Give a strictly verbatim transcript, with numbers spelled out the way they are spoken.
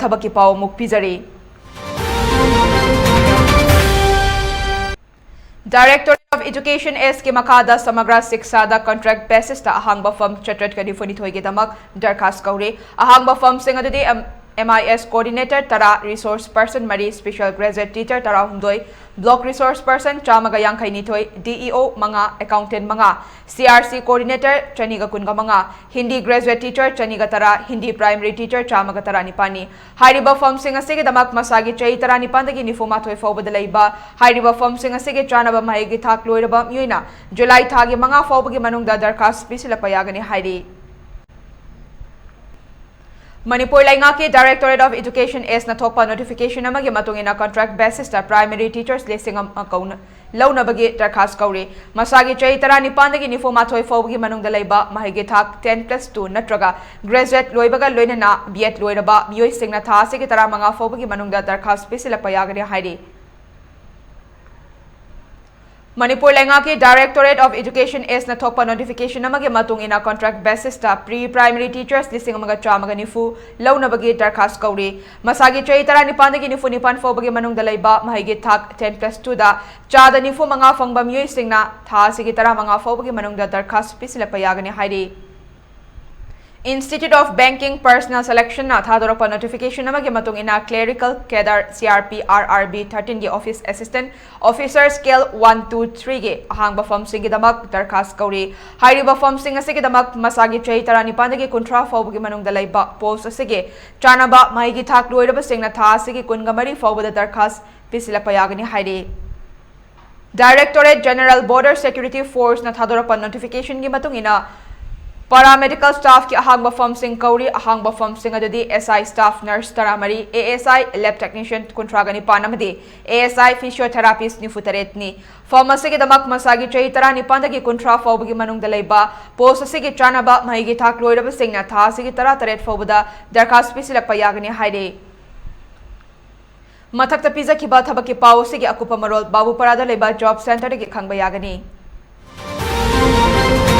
ꯊꯕꯛꯀꯤ ꯄꯥꯎ ꯑꯃꯨꯛ ꯄꯤꯖꯔꯤ꯫ Directorate of Education Sꯀꯤ ꯃꯈꯥꯗ ꯁꯃꯒ꯭ꯔ ꯁꯤꯛꯁꯥꯗ contract basisꯇ ꯑꯍꯥꯡꯕ ꯐꯝ ꯆꯥꯇ꯭ꯔꯦꯠꯀ ꯅꯤꯐꯨꯅꯤꯊꯣꯏꯒꯤꯗꯃꯛ ꯗꯔꯈꯥꯁ ꯀꯧꯔꯤ꯫ ꯑꯍꯥꯡꯕ ꯐꯝꯁꯤꯡ ꯑꯗꯨꯗꯤ M-, MIS coordinator ꯇꯔꯥ, resource person ꯃꯔꯤ, special graduate teacher ꯇꯔꯥꯍꯨꯝꯗꯣꯏ, block resource person ꯆꯥꯝꯃꯒ ꯌꯥꯡꯈꯩꯅꯤꯊꯣꯏ, DEO ꯃꯉꯥ, accountant ꯃꯉꯥ, CRC coordinator ꯆꯅꯤꯒ ꯀꯨꯟꯒ ꯃꯉꯥ, Hindi graduate teacher ꯆꯅꯤꯒ ꯇꯔꯥ, Hindi primary teacher ꯆꯥꯝꯃꯒ ꯇꯔꯥꯅꯤꯄꯥꯟꯅꯤ꯫ ꯍꯥꯏꯔꯤꯕ ꯐꯝꯁꯤꯡ ꯑꯁꯤꯒꯤꯗꯃꯛ ꯃꯁꯥꯒꯤ ꯆꯍꯤ ꯇꯔꯥꯅꯤꯄꯥꯟꯗꯒꯤ ꯅꯤꯐꯨꯃꯥꯊꯣꯏ ꯐꯥꯎꯕꯗ ꯂꯩꯕ ꯍꯥꯏꯔꯤꯕ ꯐꯝꯁꯤꯡ ꯑꯁꯤꯒꯤ ꯆꯥꯅꯕ ꯃꯍꯩꯒꯤ ꯊꯥꯛ ꯂꯣꯏꯔꯕ ꯃꯤꯑꯣꯏꯅ ꯖꯨꯂꯥꯏ ꯊꯥꯒꯤ ꯃꯉꯥ ꯐꯥꯎꯕꯒꯤ ꯃꯅꯨꯡꯗ ꯗꯔꯈꯥꯁ ꯄꯤꯁꯤꯜꯂꯛꯄ ꯌꯥꯒꯅꯤ ꯍꯥꯏꯔꯤ꯫ ꯃꯅꯤꯄꯨꯔ ꯂꯩꯉꯥꯛꯀꯤ Directorate of Education Sꯅ ꯊꯣꯛꯄ notification ꯑꯃꯒꯤ ꯃꯇꯨꯡ ꯏꯟꯅ contract basisꯇ primary teachers ꯂꯤꯁꯤꯡ ꯑꯃ ꯀꯧꯅ-, ꯂꯧꯅꯕꯒꯤ ꯗꯔꯈꯥꯁ ꯀꯧꯔꯤ꯫ ꯃꯁꯥꯒꯤ ꯆꯍꯤ ꯇꯔꯥꯅꯤꯄꯥꯟꯗꯒꯤ ꯅꯤꯐꯨꯃꯥꯊꯣꯏ ꯐꯥꯎꯕꯒꯤ ꯃꯅꯨꯡꯗ ꯂꯩꯕ ꯃꯍꯩꯒꯤ ꯊꯥꯛ ten plus two ꯅꯠꯇ꯭ꯔꯒ graduate ꯂꯣꯏꯕꯒ ꯂꯣꯏꯅꯅ B.Ed ꯂꯣꯏꯔꯕ ꯃꯤꯑꯣꯏꯁꯤꯡꯅ ꯊꯥ ꯑꯁꯤꯒꯤ ꯇꯔꯥꯃꯉꯥ ꯐꯥꯎꯕꯒꯤ ꯃꯅꯨꯡꯗ ꯗꯔꯈꯥꯁ ꯄꯤꯁꯤꯜꯂꯛꯄ ꯌꯥꯒꯅꯤ ꯍꯥꯏꯔꯤ꯫ ꯃꯅꯤꯄꯨꯔ ꯂꯩꯉꯥꯛꯀꯤ Directorate of Education Sꯅ ꯊꯣꯛꯄ notification ꯑꯃꯒꯤ ꯃꯇꯨꯡ ꯏꯟꯅ contract basisꯇ pre primary teachers ꯂꯤꯁꯤꯡ ꯑꯃꯒ ꯆꯥꯝꯃꯒ ꯅꯤꯐꯨ ꯂꯧꯅꯕꯒꯤ ꯗꯔꯈꯥꯁ ꯀꯧꯔꯤ꯫ ꯃꯁꯥꯒꯤ ꯆꯍꯤ ꯇꯔꯥꯅꯤꯄꯥꯟꯗꯒꯤ ꯅꯤꯐꯨꯅꯤꯄꯥꯟ ꯐꯥꯎꯕꯒꯤ ꯃꯅꯨꯡꯗ ꯂꯩꯕ ꯃꯍꯩꯒꯤ ꯊꯥꯛ ten plus twoꯗ ꯆꯥꯗ ꯅꯤꯐꯨ ꯃꯉꯥ ꯐꯪꯕ ꯃꯤꯑꯣꯏꯁꯤꯡꯅ ꯊꯥ ꯑꯁꯤꯒꯤ ꯇꯔꯥꯃꯉꯥ ꯐꯥꯎꯕꯒꯤ ꯃꯅꯨꯡꯗ ꯗꯔꯈꯥꯁ ꯄꯤꯁꯤꯜꯂꯛꯄ ꯌꯥꯒꯅꯤ ꯍꯥꯏꯔꯤ꯫ Institute of Banking Personnel Selectionꯅ ꯊꯥꯗꯣꯔꯛꯄ notification ꯑꯃꯒꯤ ꯃꯇꯨꯡ ꯏꯟꯅ clerical cadre C R P R R B thirteenꯒꯤ office assistant officer scale one two threeꯒꯤ ꯑꯍꯥꯡꯕ ꯐꯝꯁꯤꯡꯒꯤꯗꯃꯛ ꯗꯔꯈꯥꯁ ꯀꯧꯔꯤ꯫ ꯍꯥꯏꯔꯤꯕ ꯐꯝꯁꯤꯡ ꯑꯁꯤꯒꯤꯗꯃꯛ ꯃꯁꯥꯒꯤ ꯆꯍꯤ ꯇꯔꯥꯅꯤꯄꯥꯟꯗꯒꯤ ꯀꯨꯟꯊ꯭ꯔꯥ ꯐꯥꯎꯕꯒꯤ ꯃꯅꯨꯡꯗ ꯂꯩꯕ post ꯑꯁꯤꯒꯤ ꯆꯥꯅꯕ ꯃꯍꯩꯒꯤ ꯊꯥꯛ ꯂꯣꯏꯔꯕꯁꯤꯡꯅ ꯊꯥ ꯑꯁꯤꯒꯤ ꯀꯨꯟꯒ ꯃꯔꯤ ꯐꯥꯎꯕꯗ ꯗꯔꯈꯥꯁ ꯄꯤꯁꯤꯜꯂꯛꯄ ꯌꯥꯒꯅꯤ ꯍꯥꯏꯔꯤ꯫ Directorate General Border Security Forceꯅ ꯊꯥꯗꯣꯔꯛꯄ notificationꯒꯤ ꯃꯇꯨꯡ ꯏꯟꯅ paramedical staffꯀꯤ ꯑꯍꯥꯡꯕ ꯐꯝꯁꯤꯡ ꯀꯧꯔꯤ꯫ ꯑꯍꯥꯡꯕ ꯐꯝꯁꯤꯡ ꯑꯗꯨꯗꯤ S I staff nurse ꯇꯔꯥꯃꯔꯤ, A S I lab technician ꯀꯨꯟꯊ꯭ꯔꯥꯒ ꯅꯤꯄꯥꯟ ꯑꯃꯗꯤ A S I physiotherapist ꯅꯤꯐꯨ ꯇꯔꯦꯠꯅꯤ꯫ ꯐꯝ ꯑꯁꯤꯒꯤꯗꯃꯛ ꯃꯁꯥꯒꯤ ꯆꯍꯤ ꯇꯔꯥꯅꯤꯄꯥꯟꯗꯒꯤ ꯀꯨꯟꯊ꯭ꯔꯥ ꯐꯥꯎꯕꯒꯤ ꯃꯅꯨꯡꯗ ꯂꯩꯕ post ꯑꯁꯤꯒꯤ ꯆꯥꯅꯕ ꯃꯍꯩꯒꯤ ꯊꯥꯛ ꯂꯣꯏꯔꯕꯁꯤꯡꯅ ꯊꯥ ꯑꯁꯤꯒꯤ ꯇꯔꯥꯇꯔꯦꯠ ꯐꯥꯎꯕꯗ ꯗꯔꯈꯥꯁ ꯄꯤꯁꯤꯜꯂꯛꯄ ꯌꯥꯒꯅꯤ ꯍꯥꯏꯔꯤ꯫ ꯃꯊꯛꯇ ꯄꯤꯖꯈꯤꯕ ꯊꯕꯛꯀꯤ ꯄꯥꯎ ꯑꯁꯤꯒꯤ ꯑꯀꯨꯞꯄ ꯃꯔꯣꯜ ꯕꯥꯕꯨꯄꯥꯔꯥꯗ ꯂꯩꯕ job centreꯗꯒꯤ ꯈꯪꯕ ꯌꯥꯒꯅꯤ꯫